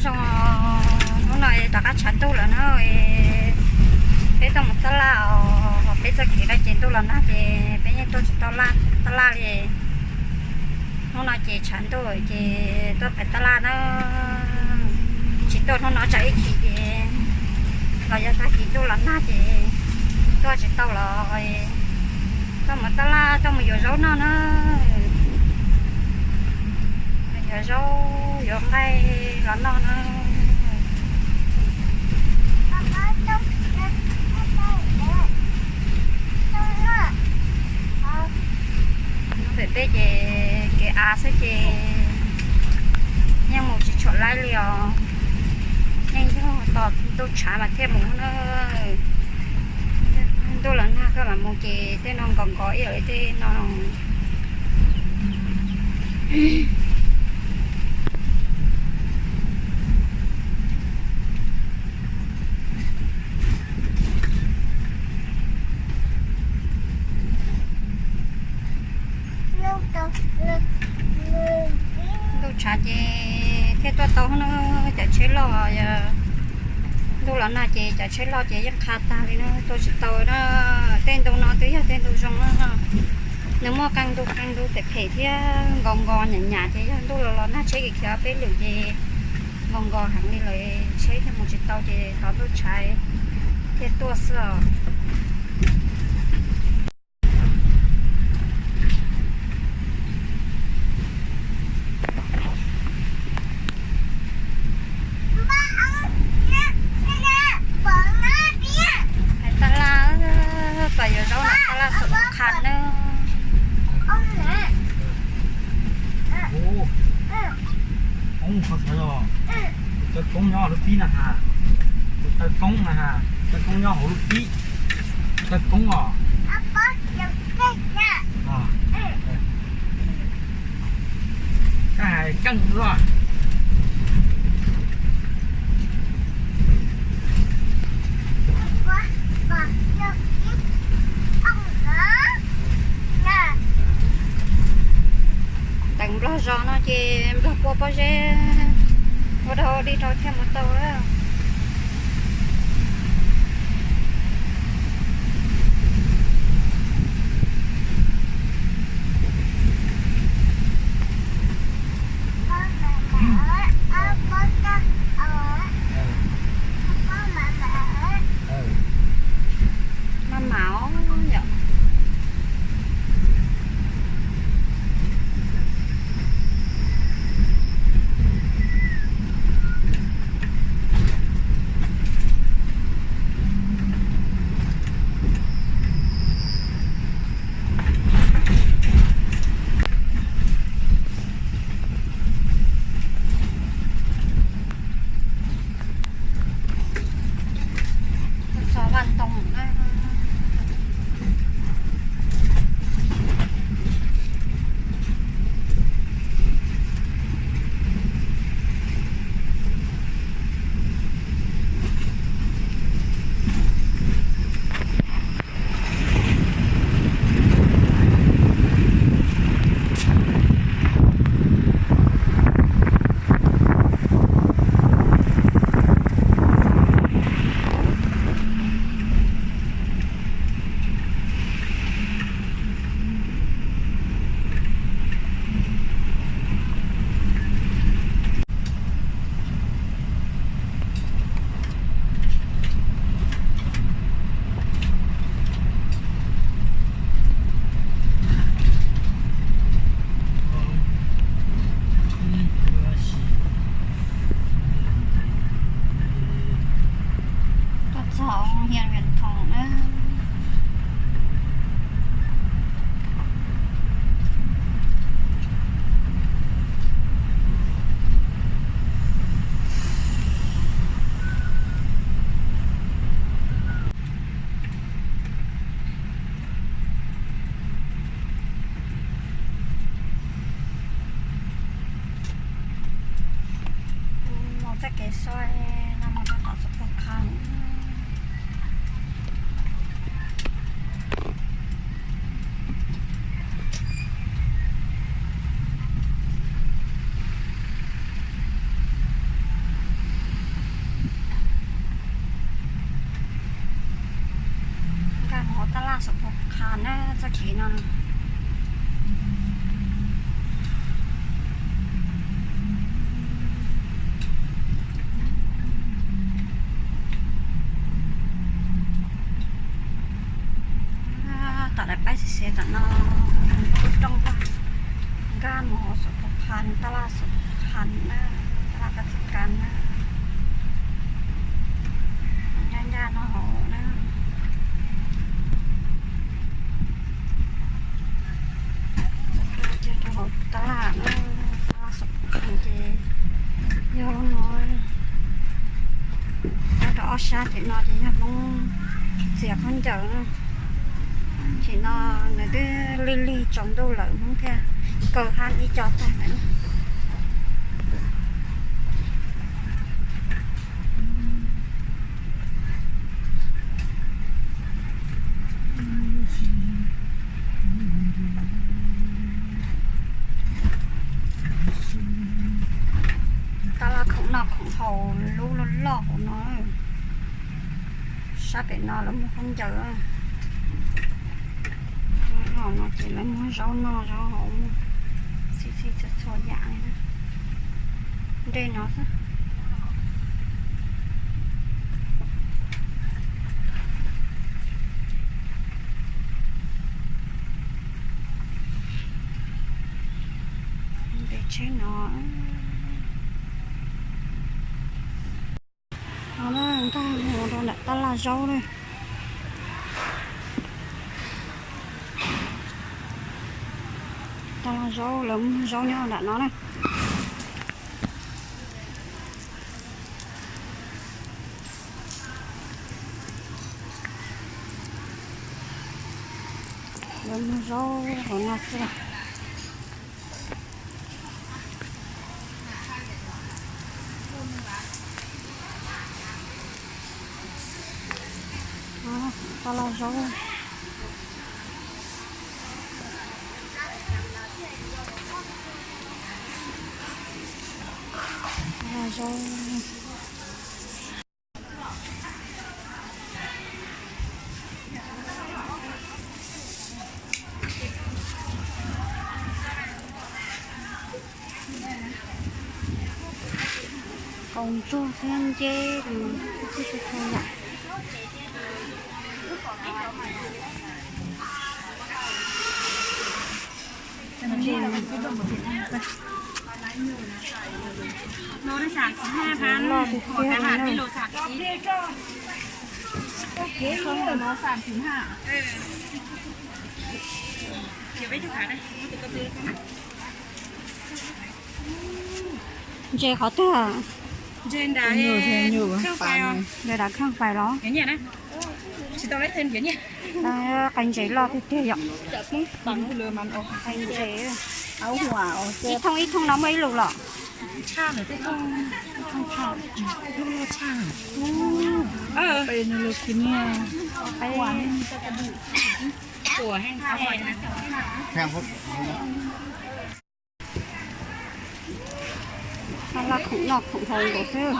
Hnub no rov qab tshav ntuj lawm na, peb tuaj mus tab laj os, peb txoj kev no ces ntuj los nag ces peb yeej tuaj tsis tau tab laj li. Hnub no ces tshav ntuj ces tuaj pem tab laj na, tsis tuaj hnub no tsam ib chim ces los yog tag kis ntuj los nag ces tuaj tsis tau los tuaj mus tab laj tuaj mus yuav zaub noj na, yuav zaub yuav nqaij los noj na. Pem peb ces kev av xwb ces yeej mus tsis tshua laib li os, yeej yog tos ntuj tshav mas thiaj mus na. Ntuj los nag koj mam mus ces tej no nkos nkos ib yam li tej no. Ntuj tshav ces thiaj tuaj tau na, cov tsheb loj, ntuj los nag ces cov tsheb loj ces yeej qha tag li na, tuaj tsis tau na. Tej ntu no twb yog tej ntu zoo na, nws muaj qee ntu qee ntu phem phem thiab nkos nkos nyam nyam ces yog ntuj los los nag tsheb khiav peb lwm ces nkos nkos heev li lawm tsheb thiaj mus tsis tau ces tos ntuj tshav thiaj tuaj xwb os. Hais tab laj, pom yuav zaub no tab laj xum qha na. Ub, qhov sawv los, tus taw koob nyob lub tib na has, tus taw koob na has, taw koob nyob hauv lub tib, taw koob os. Koj hais keej luaj. Teem nplog zos no ces nplog kua pob zeb ua dhau dig dhau thiaj mus tau. Maj mam os yom. Txog vaj ntoo na. Tuaj txog hias Vias Thoom na. Mus txoj kev soi no mus rau tom Xov Pos Khas. Tsheb no. Tom lawv paib xiav xiav tom no, tub rooj nkag mus hauv Xov Phuv Qha, taj laj Xov Phuv Qha na, taj laj Kab Txij Kas na, ncaj ncaj no hauv na. Cog rau hauv taj laj na, taj laj Xov Phuv Qha ces yog no. Nyob rau ob sab tim no ces yog Hmoob txiav khaub ncaws na. Tim no nws twb lig lig tsaus ntuj lawm Hmoob thiaj kaw hab ib co tag lawm. Taj laj khoom noj khoom haus lub loj loj hauv no. Sab pem no lawv muag khaub ncaws. Hauv no ces lawv muag zaub noj zaub haus, txhij txhij txhua txhua yam li na. Nreg no xwb. Npe tsheb no. No nkag mus rau nram taj laj zaub na. Taj laj zaub, lawv muag zaub nyob nram no na. Lawv muag zaub hauv no xwb. Taj laj zaub. Taj laj zaub. Kaus ntsuag thiab nceb, txhua txhua yam. Loj tiag tiag li na. Ntses qhov twg? Ntses dav kheej fais los? Qe ntses loj tiag tiag yom. Qe ntses. Ib thooj ib thooj no muaj ib lus los? Taj laj khoom noj khoom haus nkaus xwb.